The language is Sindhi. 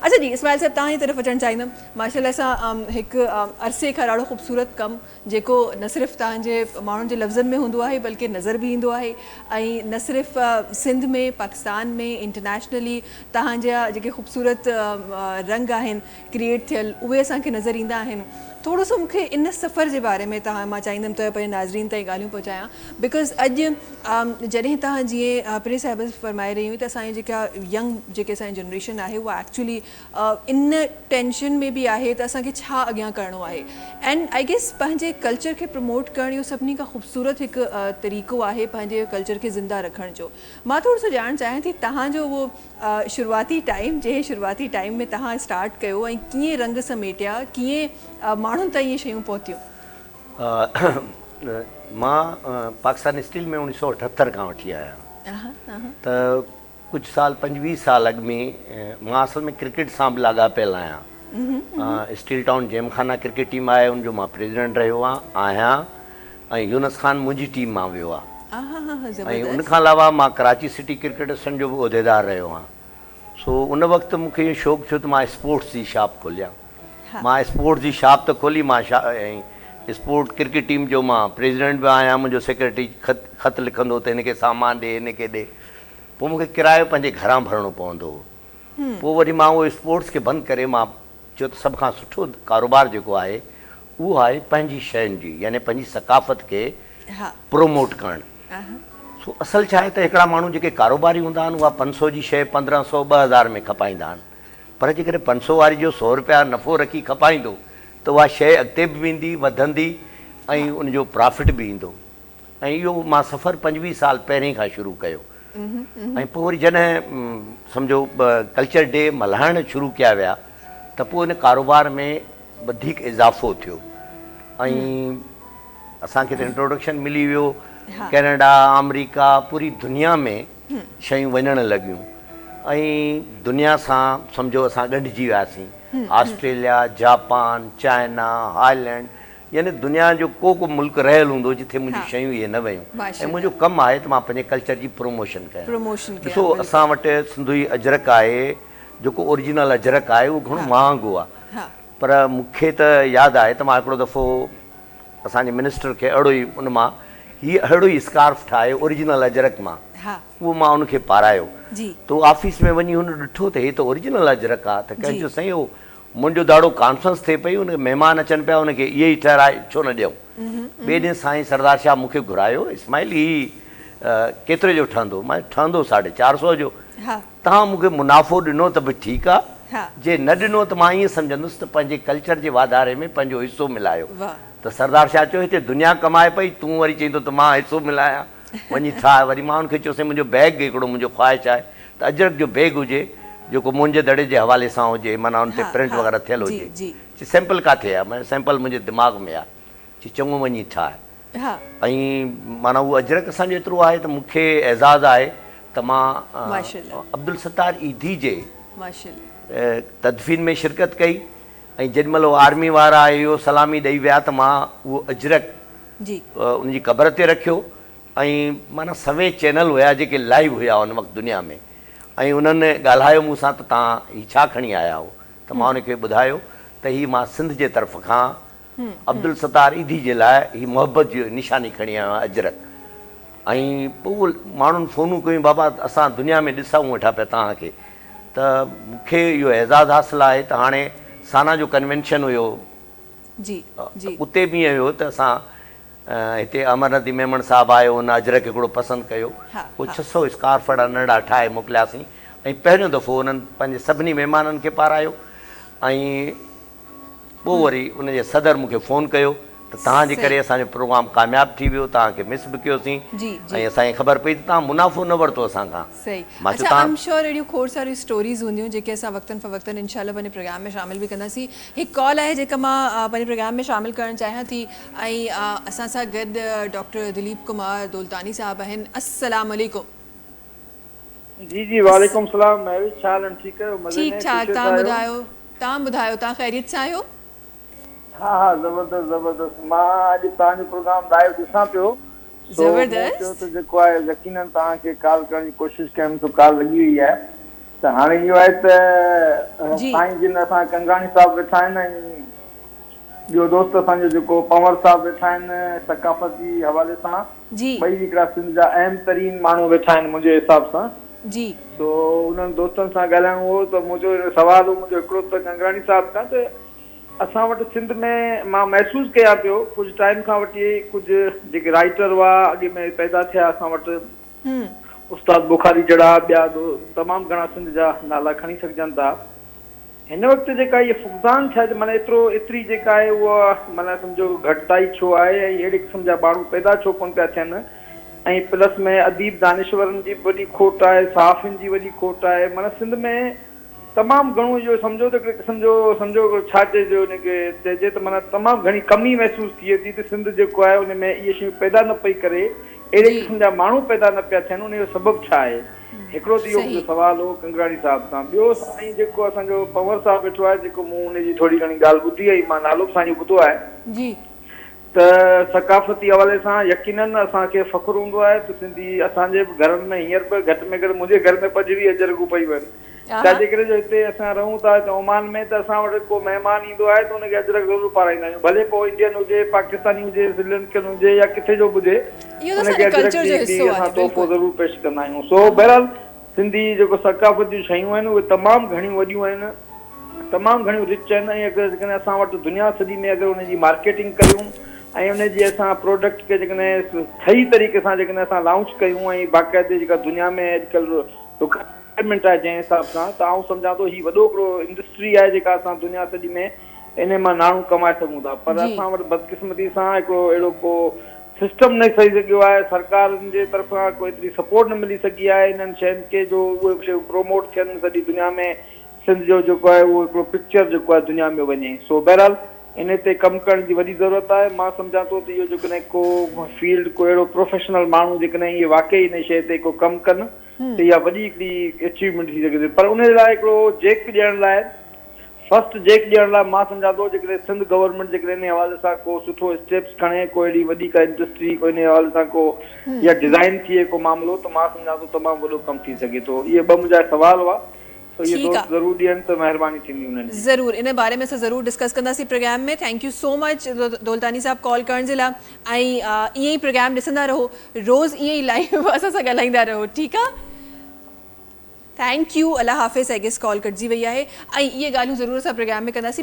اڇا جي اسماعيل صاحب توهان جي طرف اچڻ چاهيندم ماشاء الله سان هڪ عرصي کان ڏاڍو خوبصورت ڪم جيڪو نه صرف توهان جي ماڻهن جي لفظن ۾ هوندو آهي بلڪه نظر به ايندو آهي ۽ نه صرف سنڌ ۾ پاڪستان ۾ انٽرنيشنلي توهان جا جيڪي خوبصورت رنگ آهن ڪريئيٽ ٿيل اهي اسان کي نظر ايندا آهن ٿورو سو مون کي ان سفر جي باري ۾ توهان مان چاهيندم ته پنهنجي ناظرين تائين ڳالهيون پهچايان because اڄ جڏهن توهان جيئن پري صاحب فرمائي رهي هئي ته اسان جي جيڪا ينگ جيڪي اسان جي جنريشن آهي اها ايڪچولي ان ٽينشن ۾ به آهي ته اسان کي ڇا اڳيان ڪرڻو آهي اينڊ I guess پنهنجي ڪلچر کي پروموٽ ڪرڻ اهو سڀني کان خوبصورت هڪ طريقو آهي پنهنجي ڪلچر کي زنده رکڻ جو مان ٿورو سو ڄاڻڻ چاهيان ٿي توهان جو اهو شروعاتي ٽائيم جنهن شروعاتي ٽائيم ۾ توهان اسٽارٽ ڪيو ۽ ڪيئن رنگ سميٽيا ڪيئن ماڻهن تائين اهي شيون پهتيون. مان پاڪستان اسٽيل ۾ اوڻيهه سو اٺهتر کان وٺي آيان ته ڪجهه سال 25 سال اڳ ۾ مان اصل ۾ ڪرڪيٽ سان به لاڳاپيل آهيان. Steel town Gymkhana cricket team آهي ان جو مان پريزيڊنٽ رهيو آهيان ۽ يونس خان منهنجي ٽيم مان ويو آهي ۽ ان کان علاوه مان ڪراچي سٽي ڪرڪيٽ ايسوسيئيشن جو به عهديدار رهيو آهيان سو ان وقت مون کي اهو شوق ٿيو ته مان اسپورٽس جي شاپ کوليان. مان اسپورٽس جي شاپ ته کولي مان ۽ اسپورٽ ڪرڪيٽ ٽيم جو مان پريزيڊنٽ به آهيان منهنجو سيڪريٽري خط خط لکندو ته هن کي سامان ڏي هن کي ڏي پوء مون کي ڪرايو پنهنجي گهران ڀرڻو پوندو هو پوء وري مان اهو اسپورٽس کي بند ڪري مان چيو ته سڀ کان سٺو ڪاروبار جيڪو آهي اهو آهي پنهنجي شين جي يعني پنهنجي ثقافت کي پروموٽ ڪرڻ سو اصل ڇا آهي ته هڪڙا ماڻهو جيڪي ڪاروباري هوندا آهن اها 500 جي شيء 1500 2000 ۾ کپائيندا آهن پر جيڪڏهن 500 واري جو سو رپيا نفعو رکي کپائيندو ته اها شيء اڳتي به ويندي، وڌندي ۽ ان جو پرافٽ به ايندو ۽ اهو مان سفر 25 سال پهرين کان شروع ڪيو ۽ پوء وري جڏهن سمجهو ڪلچر ڊي ملهائڻ شروع ڪيا ويا ته پوء ان ڪاروبار ۾ وڌيڪ اضافو ٿيو ۽ اسان کي ته انٽروڊڪشن ملي ويو ڪينيڊا، آمريڪا پوري دنيا ۾ شيون وڃڻ لڳيون ۽ دنيا سان سمجهو اسان ڳنڍجي وياسين. آسٽريليا، جاپان، چائنا، هالينڊ يعني دنيا جو ڪو ڪو ملڪ رهيل هوندو جتي منهنجون شيون اهي نه ويون ۽ منهنجو ڪم آهي ته مان پنهنجي ڪلچر جي پروموشن ڪيان. ڏسو اسان وٽ سنڌوئي اجرڪ آهي جيڪو اوريجنل اجرڪ آهي اهو گهڻو مهانگو آهي پر مون کي ته ياد آهي ته مان هڪڙو دفعو اسان جي منسٽر کي اهڙو ئي ان مان هي اهڙو ئي اسڪارف ٺاهي اوريجنل اجرڪ مان اهو مان ان کي پارايو ته هو آفيس ۾ وڃي هن ڏٺو ته هي ته اوريجنل اجرڪ آ ته ڪنهن چيو سائين اهو منهنجو داڙو ڪانفرنس ٿئي پئي ان کي مهمان اچن پيا ان کي اهي ئي ٺهرائي ڇو نه ڏيون ٻئي ڏينهن سائين سردار شاهه مون کي گهرايو اسماعيل هي ڪيتري جو ٺهندو مان ٺهندو ساڍي چار سو جو توهان مون کي منافعو ڏنو ته به ٺيڪ آ، جي نه ڏنو ته مان ائين سمجهندس ته پنهنجي ڪلچر جي واڌاري ۾ پنهنجو حصو ملايو. ته سردار شاهه چيو هتي دنيا ڪمائي پئي، تون وري چئين ٿو ته مان حصو ملايان، وڃي ٺاهه. وري مان ان کي چيو سائين منهنجو بيگ هڪڙو منهنجو خواهش آهي ته اجرڪ جو بيگ هجي جيڪو موهن جي دڙي جي حوالي سان هجي معنيٰ ان تي پرنٽ وغيره ٿيل هجي. چي سيمپل ڪاٿي آهي؟ مان چيو سيمپل منهنجي دماغ ۾ آهي. چي چڱو وڃي ٺاهه. ۽ معنيٰ اهو اجرڪ اسان جو ايترو آهي ته مون کي اعزاز آهي ته مان عبدالستار ايڌي جي تدفين ۾ شرڪت ڪئي ۽ جيڏي مهل هو آرمي وارا اهو سلامي ڏئي ويا ته مان اهو اجرڪ ان جي قبر تي رکيو ۽ معنيٰ سوين چينل هيا جيڪي لائيو هيا ان وقت دنيا ۾ ۽ انهن ڳالهايو مون سان ته توهان هي ڇا کڻي آيا آهيو ته مان ان کي ٻڌايو ته هي مان سنڌ جي طرف کان عبدالستار ايڌي جي لاء هي محبت جي نشاني کڻي آيو آهيان اجرڪ ۽ پوء ماڻهن فونون ڪيون بابا اسان دنيا ۾ ڏسون ويٺا پيا توهان کي ته مون کي اهو اعزاز حاصل آهي ته هاڻي سانا جو ڪنوينشن هيو ته اتي به ائين هيو ته اسان هتي امر نديم ميمڻ صاحب آيو ان اجرڪ هڪڙو پسند ڪيو پوء 600 اسڪارف اهڙا ننڍڙا ٺاهي موڪلياسين ۽ پهريون دفعو انهن پنهنجي سڀني مهمانن کي پارايو ۽ پوء وري ان جي صدر مون کي فون ڪيو ته توهان جي ڪري اسان جو پروگرام ڪامياب ٿي ويو، توهان کي مس به ڪيوسين ۽ اسان کي خبر پئي ته توهان منافعو نه ورتو اسان کان. صحيح مان چيو اڇا توهان. آئم شور اهڙيون کوڙ ساريون اسٽوريز هونديون جيڪي اسان وقتن فوقتن انشاء الله پنهنجي پروگرام ۾ شامل به ڪنداسين. هڪ ڪال آهي جيڪا مان پنهنجي پروگرام ۾ شامل ڪرڻ چاهيان ٿي ۽ اسان سان گڏ ڊاڪٽر دليپ ڪمار دولتاني صاحب آهن. السلام عليڪم. جي جي وعليڪم السلام مهوش ڇا حال آهن ٺيڪ آهيو مزي ٺيڪ ۾ ٺاڪ خوشيت توهان آهيو. ٻڌايو توهان ٻڌايو توهان خيريت سان آهيو. ها ها زبردست زبردست مان اڄ توهان جو پروگرام لائيو ڏسان پيو سو مون چيو زبردست. ته جيڪو آهي يقينن توهان کي ڪال ڪرڻ جي ڪوشش ڪيم سو ڪال لڳي وئي آهي. ته هاڻي اهو آهي ته سائين جن اسان ڪنگراڻي صاحب ويٺا آهن ۽ ٻيو دوست اسان جو جيڪو پنور صاحب ويٺا آهن ثقافت جي حوالي سان ٻئي هڪڙا سنڌ جا اهم ترين ماڻهو ويٺا آهن منهنجي حساب سان. سو انهن دوستن سان ڳالهائڻو هو ته منهنجو سوال هو منهنجو هڪڙو ته ڪنگراڻي صاحب کان ته اسان وٽ سنڌ ۾ مان محسوس ڪيان پيو ڪجهه ٽائيم کان وٺي ڪجهه جيڪي رائيٽر هئا اڳ ۾ پيدا ٿيا اسان وٽ استاد بخاري جهڙا ٻيا تمام گهڻا سنڌ جا نالا کڻي سگهجن ٿا. هن وقت جيڪا هيء فقدان ڇا معنيٰ ايترو ايتري جيڪا آهي اها معنيٰ سمجهو گهٽتائي ڇو آهي ۽ اهڙي قسم جا ماڻهو پيدا ڇو ڪونه پيا ٿين ۽ پلس ۾ اديب دانشورن جي به وڏي کوٽ آهي صحافين جي وڏي کوٽ آهي معنيٰ سنڌ ۾ تمام گهڻو اهو سمجهو ته هڪڙي قسم جو سمجهو هڪڙو ڇا چئجي ان کي چئجي ته معنيٰ تمام گهڻي ڪمي محسوس ٿئي ٿي ته سنڌ جيڪو آهي ان ۾ اهي شيون پيدا نه پئي ڪري اهڙي قسم جا ماڻهو پيدا نه پيا ٿين ان جو سبب ڇا آهي؟ هڪڙو ته اهو منهنجو سوال هو ڪنگراڻي صاحب سان. ٻيو سائين جيڪو اسان جو پنور صاحب ويٺو آهي جيڪو مون ان جي ٿوري گهڻي ڳالهه ٻڌي ۽ مان نالو به سائين جو ٻڌو آهي. ته ثقافتي حوالي سان يقينن اسان کي فخر هوندو آهي ته سنڌي اسان جي به گهرن ۾ هينئر به گهٽ ۾ گهٽ منهنجي گهر ۾ 25 اجرڪون پيون آهن. ڇا جي ڪري جو هتي اسان رهون ٿا هتي عمان ۾ ته اسان وٽ ڪو مهمان ايندو آهي ته ان کي اجرڪ ضرور پارائيندا آهيون ڀلي پوء انڊين هجي پاڪستاني هجي سريلنڪن هجي يا ڪٿي جو به هجي ان کي اجرڪ جي هڪڙي اسان تحفو ضرور پيش ڪندا آهيون سو بهرحال سنڌي جيڪو ثقافت جون شيون آهن اهي تمام گهڻيون وڏيون آهن تمام گهڻيون رچ آهن ۽ اگر جيڪڏهن اسان وٽ دنيا سڄي ۾ اگر ان جي مارڪيٽنگ ڪريون ۽ ان جي اسان پروڊڪٽ کي جيڪڏهن صحيح طريقي سان جيڪڏهن اسان لانچ ڪيون ۽ باقاعدي جيڪا دنيا ۾ اڄڪلهه رڪوائرمينٽ آهي جنهن حساب سان ته آئون سمجهان ٿو هي وڏو هڪڙو انڊسٽري آهي جيڪا اسان دنيا سڄي ۾ انهي مان ناڻو ڪمائي سگهون ٿا پر اسان وٽ بدقسمتي سان هڪڙو اهڙو ڪو سسٽم نه ٺهي سگهيو آهي سرڪارن جي طرفان ڪو ايتري سپورٽ نه ملي سگهي آهي انهن شين کي جو اهي شيون پروموٽ ٿين سڄي دنيا ۾ سنڌ جو جيڪو آهي اهو هڪڙو پڪچر جيڪو آهي دنيا ۾ وڃي سو بهرحال انهي تي ڪم ڪرڻ جي وڏي ضرورت آهي مان سمجهان ٿو ته اهو جيڪڏهن ڪو فيلڊ ڪو اهڙو پروفيشنل ماڻهو جيڪڏهن اهي واقعي انهي شيء تي ڪو ڪم ڪن ته اها وڏي هڪڙي اچيومينٽ ٿي سگهي ٿي پر ان لاء هڪڙو جيڪ ڏيڻ لاء فرسٽ جيڪ ڏيڻ لاء مان سمجهان ٿو جيڪڏهن سنڌ گورنمينٽ جيڪڏهن انهي حوالي سان ڪو سٺو اسٽيپس کڻي ڪو اهڙي وڏي ڪا انڊسٽري ڪو انهي حوالي سان ڪو يا ڊزائن ٿئي ڪو معاملو ته مان سمجهان ٿو تمام وڏو ڪم ٿي سگهي ٿو اهي ٻه منهنجا سوال هئا سو اهي دوست ضرور ڏين ته مهرباني ٿيندي انهن جي. ضرور ان باري ۾ اسان ضرور ڊسڪس ڪنداسين پروگرام ۾ thank you سو مچ دولتاني صاحب ڪال ڪرڻ جي لاء ۽ ائين ئي پروگرام ڏسندا رهو روز ائين ئي لائيو اسان سان ڳالهائيندا رهو ٺيڪ آ thank you Allah Hafiz I guess call ڪٽجي وئي آهي ۽ اهي ڳالهيون ضرور اسان پروگرام ۾ ڪنداسين.